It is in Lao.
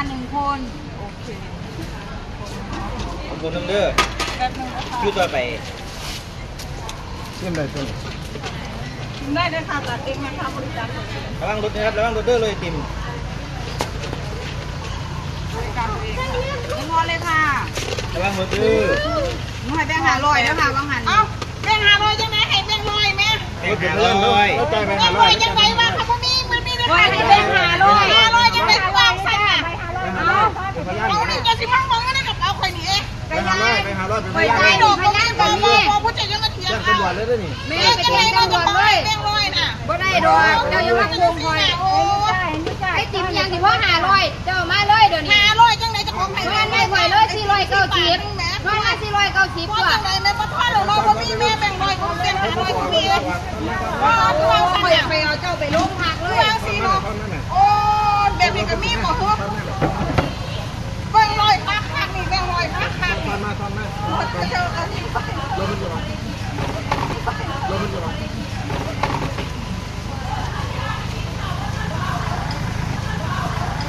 ໜຶ່ງຄົນ ໂອເຄ ຄົນໜຶ່ງເດີ ແປັບໜຶ່ງນະຄະ ຄິວຕໍ່ໄປ ຊິມໄດ້ຕົວນີ້ ຊິມໄດ້ເດີຄ່ະ ຕັກເອງນະຄະ ບໍລິການຕົວເອງ ລະວັງລົດເດີ ລະວັງລົດເດີ ລົດໄອຕິມ ບໍລິການຕົວເອງ ເງິນທອນເລີຍຄ່ະ ລະວັງລົດເດີ ໜ່ວຍແບງຫ້າຮ້ອຍເດີຄ່ະ ວ່າຫັ້ນ ເອົ້າ ແບງຫ້າຮ້ອຍຈັ່ງໃດ ໃຫ້ແບງຮ້ອຍແມ້ ແບງຫ້າຮ້ອຍ ແບງຮ້ອຍຈັ່ງໃດວະ ເຂົາບໍ່ມີ ມັນມີແຕ່ ໃຫ້ແບງຫ້າຮ້ອຍ ຫ້າຮ້ອຍຈັ່ງໃດ ຄືວ່າຊັ້ນນະ ເອົາ ເອົານີ້ ເຈົ້າຊິມາເບິ່ງເງິນໃນກະເປົາຂ້ອຍນີ້ເອ ໄປຫາຮ້ອຍ ໄປຫາຮ້ອຍ ໄປຫາຮ້ອຍ ບໍ່ໄດ້ດອກ ບໍ່ມີ ບໍ່ມີ ບໍ່ ຜູ້ເຈົ້າຢ່າມາຖຽງ ແຈ້ງຕຳຫຼວດເລີຍເດີນີ້ ແມ່ນຈັ່ງໃດ ເອົາກະເປົາ ແບງຮ້ອຍນະ ບໍ່ໄດ້ດອກ ເຈົ້າຢ່າມາໂກງຂ້ອຍ ໂອ້ຍ ໄອຕິມອີ່ຫຍັງຊິພໍຫ້າຮ້ອຍ ເຈົ້າເອົາມາເລີຍດຽວນີ້ ຫ້າຮ້ອຍຈັ່ງໃດ ເຈົ້າຂອງໃຫ້ ເງິນໃຫ້ຂ້ອຍເລີຍ ສີ່ຮ້ອຍເກົ້າສິບ ເງິນມາສີ່ຮ້ອຍເກົ້າສິບ ພໍຈັ່ງໃດ ແມ່ນບໍ່ພໍດອກເນາະ ບໍ່ມີ ແມ່ນແບງຮ້ອຍ ບໍ່ມີ ແບງຫ້າຮ້ອຍ ບໍ່ມີ ບໍ່ ຄືວ່າຊັ້ນ ຂ້ອຍຢາກໄປເອົາເຈົ້າໄປໂຮງພັກເລີຍ ຄືວ່າຈັ່ງຊີ້ເນາະ ໂອ້ຍ ແບບນີ້ກະມີບໍ່ ເ